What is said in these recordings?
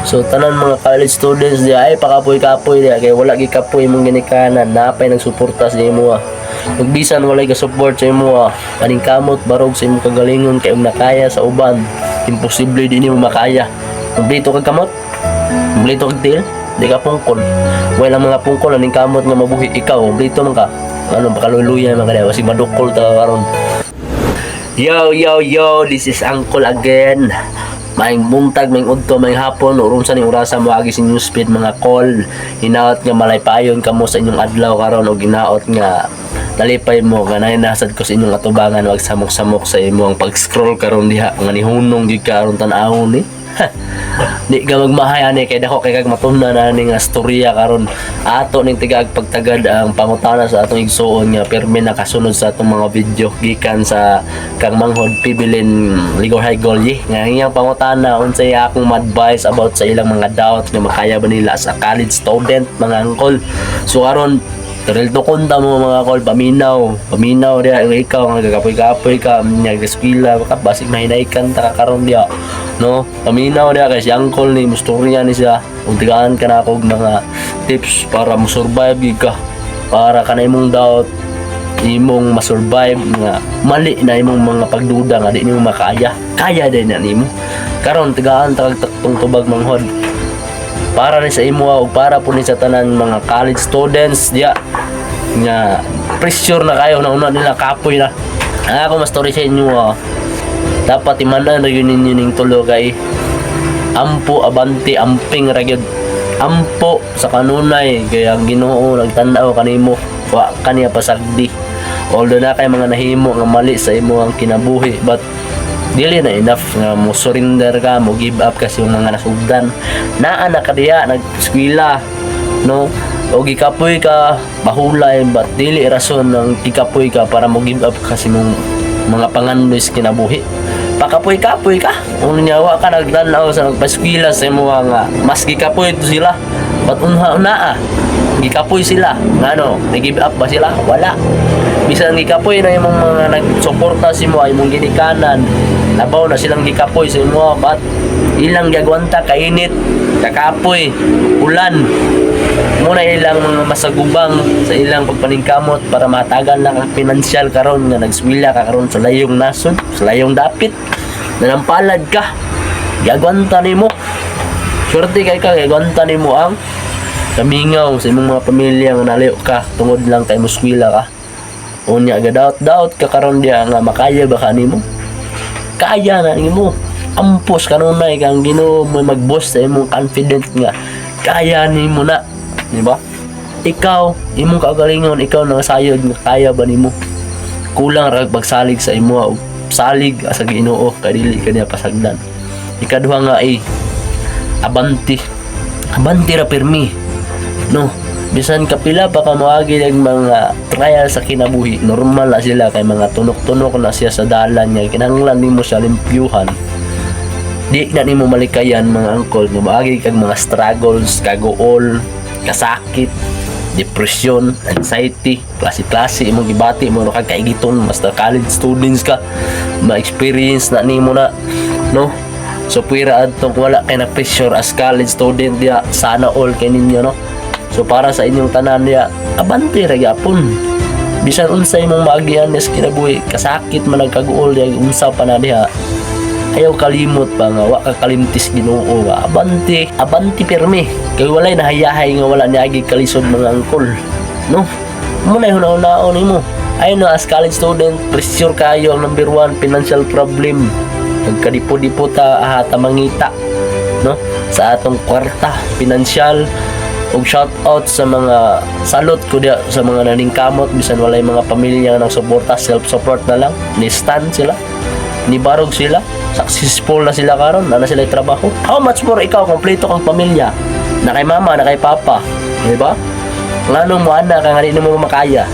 So tanan mga college students di ay pakapoy-kapoy diya kay wala gikapoy imong ginikanan, napay nagsuporta sa imo ah. Ug bisan walay ga-support sa imo ah, kaning kamot barog sa imong kagalingon kay ug nakaya sa uban, imposible di nimo makaya. Kompleto kag kamot, kompleto kag tiil, di ka pungkol. Wala mga pungkol aning kamot nga mabuhi, ikaw kompleto man ka. Ano pakaluluya man ka diya, kasi madukol ta karon. Yo, yo, yo, this is Uncle again. Maayong buntag, maayong udto, maayong hapon, or unsa ning orasa mo agi sa newsfeed, mga call. Hinaot nga malaypayon kamo sa inyong adlaw karon og hinaot nga nalipay mo ganay nasad ko sa inyong atubangan, wag samok-samok sa imong pag-scroll karon diha nga nihunong gyud karon tan-awon ni. Di ka magmahay ani kay dako kay kag matuna na ani nga storya karon. Ato ning tigaag pagtagad ang pangutana sa atong igsuon nga pirmi nakasunod sa atong mga video gikan sa kang manghod Pibilin Ligor Golye nga iyang pangutana unsay akong advice about sa ilang mga doubt nga makaya ba nila sa college student, mga angkol. So karon Taril konta mo, mga kol, paminaw. Paminaw diya, yung ikaw nga gagapoy-kapoy ka, nya eskwela ka, basig mahinaykan ta ka karon diya. No? Paminaw diya kay si angkol ni mustorya ni siya. Ug tigaan ka na og mga tips para mo survive gyud ka. Para kana imong doubt imong masurvive nga mali na imong mga pagduda nga di nimo makaya. Kaya din na nimo. Karon tigaan ta kag taktong tubag, manghod, para ni sa imo ug para po ni sa tanan mga college students diya nga pressure na kayo na una nila kapoy na. Ang ako mas story sa inyo ah, dapat imanan ra gyud ninyo ning tulo kay ampo, abante, amping ra gyud. Ampo sa kanunay kay ang Ginoo nagtan-aw kanimo, wa kaniya pasagdi. Although na kay mga nahimo nga mali sa imo ang kinabuhi, but dili na enough nga mo surrender ka, mo give up kasi yung mga nasugdan. Naa na ka diya, nag-eskwela, no? O gikapoy ka, bahulay, but dili rason ng gikapoy ka para mo give up kasi mong mga pangandoy sa kinabuhi. Pakapoy-kapoy ka. Kung nyawa ka nagtanaw sa nagpa-eskwela sa imo nga mas gikapoy to sila. But unha una ah, gikapoy sila. Ngano, nag-give up ba sila? Wala. Bisan gikapoy na imong mga nagsuporta sa imo ay imong ginikanan. Labaw na silang gikapoy sa imo, but ilang gagwanta kainit, kakapoy, ulan. Muna ilang mga masagubang sa ilang pagpaningkamot para matagal na kang pinansyal karon nga nagswila ka karon sa layong nasod, sa layong dapit. Nanampalad ka. Gagwanta nimo. Swerte kay ka, gagwanta nimo ang kamingaw sa imong mga pamilya nga nalayo ka tungod lang kay muskwila ka. Unya ga doubt ka karon diya nga makaya ba ka nimo? Kaya na nimo. Ampos kanunay kang Ginoo mo mag-boost sa imong confident nga kaya nimo na, di ba? Ikaw, imong kaugalingon, ikaw nang sayod nga kaya ba nimo? Kulang ra pagsalig sa imo og salig sa Ginoo kay dili ka niya pasagdan. Ikaduha nga ay abanti. Abanti ra pirmi. No, bisan kapila pa ka moagi ng mga trial sa kinabuhi, normal na sila kay mga tunok-tunok na siya sa dalan niya. Kinahanglan nimo siya limpyuhan. Di na nimo malikayan, mga angkol, nga moagi kag mga struggles, kaguol, kasakit, depression, anxiety, klase-klase imong gibati mo no kag kaigiton basta college students ka, ma-experience na nimo na, no? So puwera adtong wala kay na pressure as college student diya, sana all kay ninyo, no? So para sa inyong tanan diya, abante ra gyapon. Bisan unsa imong maagian sa kinabuhi, kasakit man nagkaguol diya, unsa pa na diha, ayaw kalimot pa nga wa ka kalimtis Ginoo nga abante, abante pirmi kay walay nahayahay nga wala niagi kalisod, mga angkol, no? Mo na hunahunaon nimo ay no, as college student, pressure kayo. Ang number one, financial problem. Nagkadipo-dipo ta aha ta mangita, no, sa atong kwarta, financial. Ug shout out sa mga salot ko diya sa mga naningkamot bisan walay mga pamilya nga nagsuporta, self support na lang ni stand sila, ni barog sila, successful na sila karon na sila trabaho. How much more ikaw, kompleto kang pamilya na kay mama, na kay papa, di ba? Nganong mo ana ka nga di mo makaya?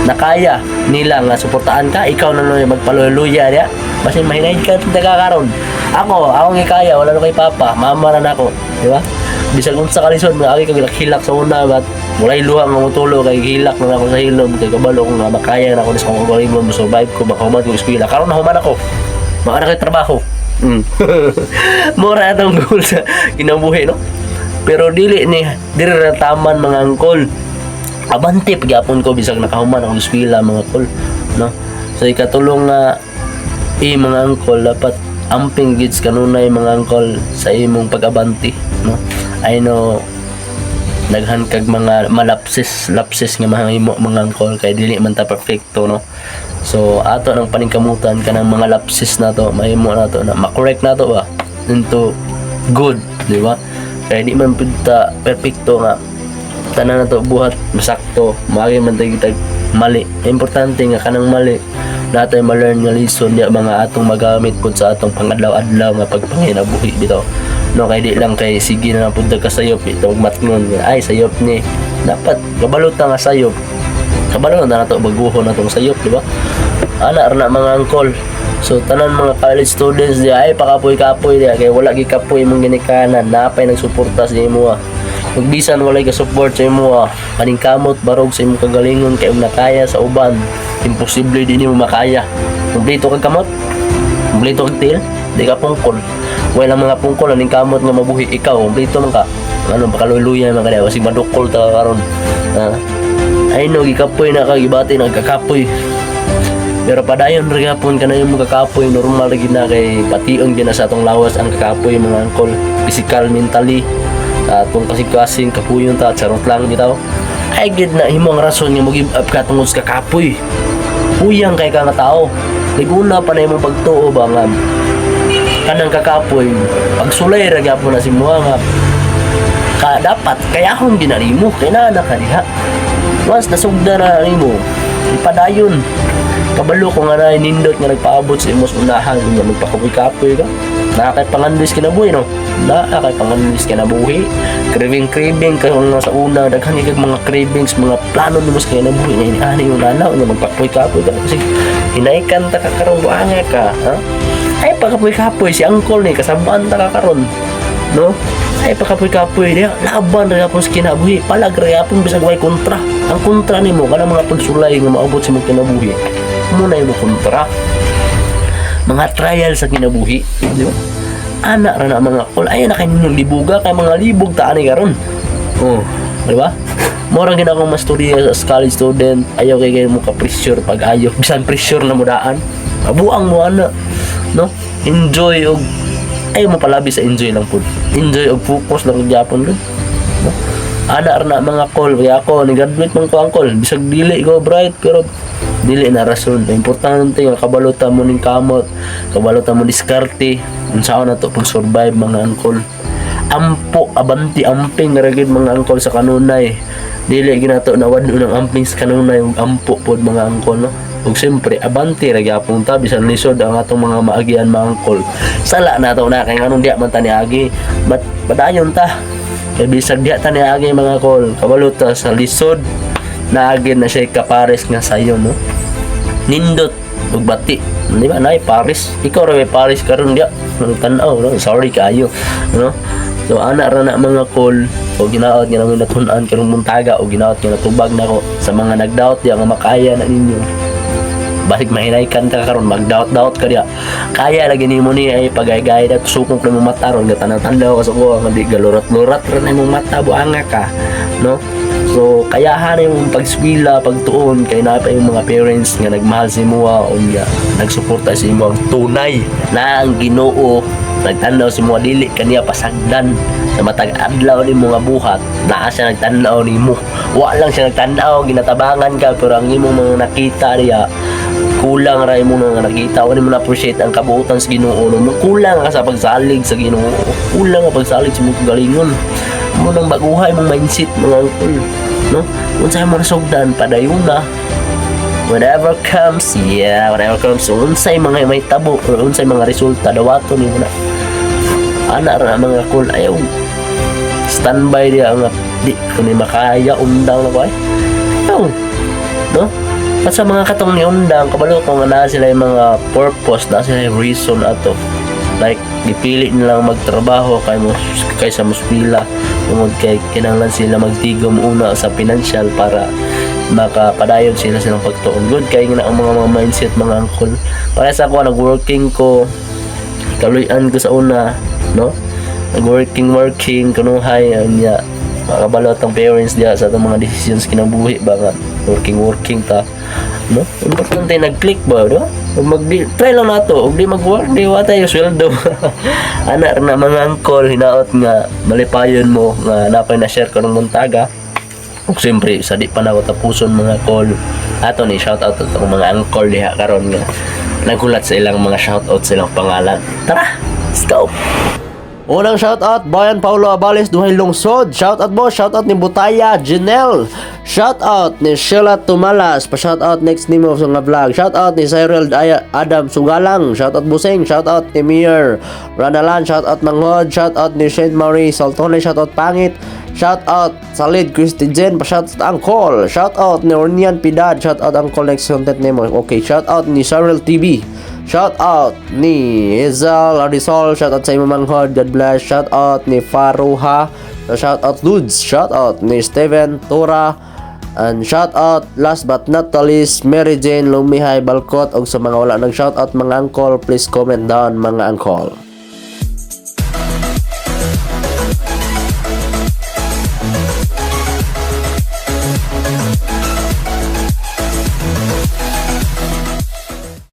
Nakaya nila nga suportaan ka, ikaw na lang magpaluluya diya, basin mahinay ka taga karon. Ako, ako nga kaya, wala na kay papa, mama na nako, di ba? Bisag unsa kalisod nga agi kag hilak sa una, but walay luha nga motulo kay hilak na ako sa hilom kay kabalo ko nga makaya na ako sa kong kaugalingon, mo survive ko, makahuman ko eskwela. Karon nahuman ako, maka na kay trabaho. Mura atong goal sa kinabuhi, no? Pero dili ni diri ra taman, mga angkol. Abante pagyapon ko bisag nakahuman akong eskwela, mga kol, no? So ikatulong nga eh, mga angkol, dapat amping gids kanunay, mga angkol, sa imong pag-abante, no? I know daghan kag mga malapses lapses nga mahimo, mga angkol, kay dili man ta perfecto, no? So ato nang paningkamutan kanang mga lapses nato, mahimo nato na ma-correct nato ba into good, di ba? Kay di man pud ta perfecto nga tanan nato buhat masakto. Maagi man tayo kitag mali. Importante nga kanang mali natay ma-learn nga lesson diya, mga atong magamit pud sa atong pangadlaw-adlaw nga pagpanginabuhi bitaw, no? Kay di lang kay sige na lang pud ka sayop ito matngon nga ay sayop ni. Dapat kabalo ta nga sayop, kabalo na nato baguhon natong sayop, di ba? Ana ra na, mga angkol. So tanan mga college students diya, ay pakapoy-kapoy diya kay wala gikapoy imong ginikanan, napay nagsuporta sa imo. Ug bisan walay ga-support sa imo, paningkamot barog sa imong kagalingon, kay ug nakaya sa uban, imposible di nimo makaya. Kumpleto kag kamot, kumpleto kag tiil, di ka pungkol. Wala mga pungkol aning kamot nga mabuhi. Ikaw, kumpleto man ka. Ano pakaluluyan man ka diya, basig madukol ta ka karon. Ha? Ay no, gikapoy na ka, gibati nagkakapoy. Pero padayon ra gyapon ka na yung kakapoy, normal ra gid na kay pation gid na sa atong lawas ang kakapoy, mga angkol, physical, mentally, atong kasing-kasing kapuyon ta, charot lang bitaw. Ay gid na himo ang rason nga mo give up ka tungod sa kakapoy. Huyang kay ka nga tao. Liguna pa na imong pagtuo ba nga kanang kakapoy pagsulay ra gyapon na si muha nga ka dapat kayahon gid na nimo kay naa na ka diha. Once nasugda na nimo, ipadayon. Kabalo ko nga na nindot nga nagpaabot sa imong unahan nga magpakapoy-kapoy ka. Naa kay pangandoy kinabuhi, no? Naa kay pangandoy kinabuhi. Craving, craving kayo nga sa una, daghan kay mga cravings, mga plano nimo sa kinabuhi nga ini yung lanaw nga magpapoy-kapoy ka kasi hinaykan ta ka karon, buanga ka, ha? Ay pakapoy-kapoy si angkol ni kasabaan ta ka karon, no? Ay pakapoy-kapoy niya, laban ra gyapon sa kinabuhi, palag ra gyapon bisag way kontra. Ang kontra nimo kanang mga pagsulay nga maabot sa imong kinabuhi. Mo na imong kontra. Mga trial sa kinabuhi, di ba? Ana ra na, mga kol, ay na kay ninyong libuga kay mga libog ta ani karon. Oh, di ba? Mora gid akong mastorya sa college student, ayaw kay kayo mo ka pressure pag ayo, bisan pressure na mo daan. Mabuang mo ana, no? Enjoy og ayaw mo palabi sa enjoy lang pud. Enjoy og focus lang gyapon gud. No? Ana ra na, mga kol, kaya ako ni graduate man ko, angkol, bisag dili ko bright pero dili na rason. Importante nga kabalo ta mo ning kamot, kabalo ta mo diskarte, unsaon na to pag survive, mga angkol. Ampo, abanti, amping ra gyud, mga angkol, sa kanunay. Dili ginato na wad ng amping sa kanunay ug ampo pod, mga angkol, no? Ug siyempre, abante ra gyapon ta bisan lisod ang atong mga maagian, mga angkol. Sala na to na kay nganong diya man ta niagi. But padayon ta. Kay bisag diya ta niagi, mga kol, kabalo ta sa lisod naagi na siya kapares nga sayo, no? Nindot ug bati. Di ba nay Paris? Ikaw ra may Paris karon diya. Nang tan-aw, no? Sorry kaayo, no? So ana ra na, mga kol, o ginaot nga namin natun-an karong buntaga o ginaot nga natubag nako sa mga nagdoubt diya nga makaya na ninyo. Basig mahinaykan ka karon, magdoubt-doubt ka diya. Kaya lagi nimo ni ay pagay-gay na tusukong ko imong mata ron nga tanaw-tanaw ka sa kuha nga di galurat-lurat ra na imong mata, buanga ka, no? So kayahan yung pagswila, pagtuon kay naa pa yung mga parents nga nagmahal sa imuha unya nagsuporta sa imo ang tunay na ang Ginoo nagtan-aw sa imo, dili kaniya pasagdan sa matag adlaw nimo nga buhat. Naa siya nagtan-aw nimo. Wa lang siya nagtan-aw ginatabangan ka, pero ang imong mga nakita diya, kulang ra imong mga nakita. Wala mo na appreciate ang kabuotan sa Ginoo, no? Kulang ka sa pagsalig sa Ginoo, kulang ka pagsalig sa imong kagalingon mo nang baguhay imong mindset, mga angkol, no? Unsay mo nasugdan, padayon na. Whatever comes, yeah, whatever comes, unsay mga may tabo or unsay mga resulta, dawaton nimo na. Ana ra mga kol. Ayaw standby diya nga di ko ni makaya, undang na ko ay ayaw, no? At sa mga katong ni undang, kabalo ko nga naa sila yung mga purpose, naa sila yung reason ato, like gipili nilang magtrabaho kay mo kaysa moskwela tungod kay kinahanglan sila magtigom una sa financial para makapadayon sila silang pagtuon. Good kay nga na ang mga mindset, mga angkol. Para sa ako, nag-working ko. Kaluy-an ko sa una, no? Nag-working working kunuhay nya makabalo atong parents diha sa atong mga decisions kinabuhi ba nga working working ta, no? Importante nag-click ba, di ba? Ug mag try lang nato, ug di mag-work, di wa tayo sweldo ana ra na, mga uncle. Hinaot nga malipayon mo nga napay na share ko ng muntaga. Ug siyempre sa di pa na ako tapuson, mga call, ato ni shout out atong mga uncle diha karon nga naghulat sa ilang mga shout out sa ilang pangalan. Tara, let's go! Unang shoutout, Brian Paulo Abales, Duhay Lungsod. Shoutout mo, shoutout ni Butaya, Janelle. Shoutout ni Sheila Tumalas. Pa-shoutout next nimo sa nga vlog. Shoutout ni Cyril Adam Sugalang. Shoutout, Busing. Shoutout ni Mir Ranalan. Shoutout, Manghod. Shoutout ni Shane Marie Saltone. Shoutout, Pangit. Shoutout Salid Christy Jen. Pa-shoutout, Uncle. Shoutout ni Ornian Pidad. Shoutout, Uncle, next content nimo. Okay, shoutout ni Cyril TV. Shout out ni Izal Arisol, shout out sa imo, manghod, God bless. Shout out ni Faruha, shout out Ludes, shout out ni Steven Tora, and shout out, last but not the least, Mary Jane Lumihay Balkot. Og sa mga wala nag shout out, mga uncle, please comment down, mga uncle.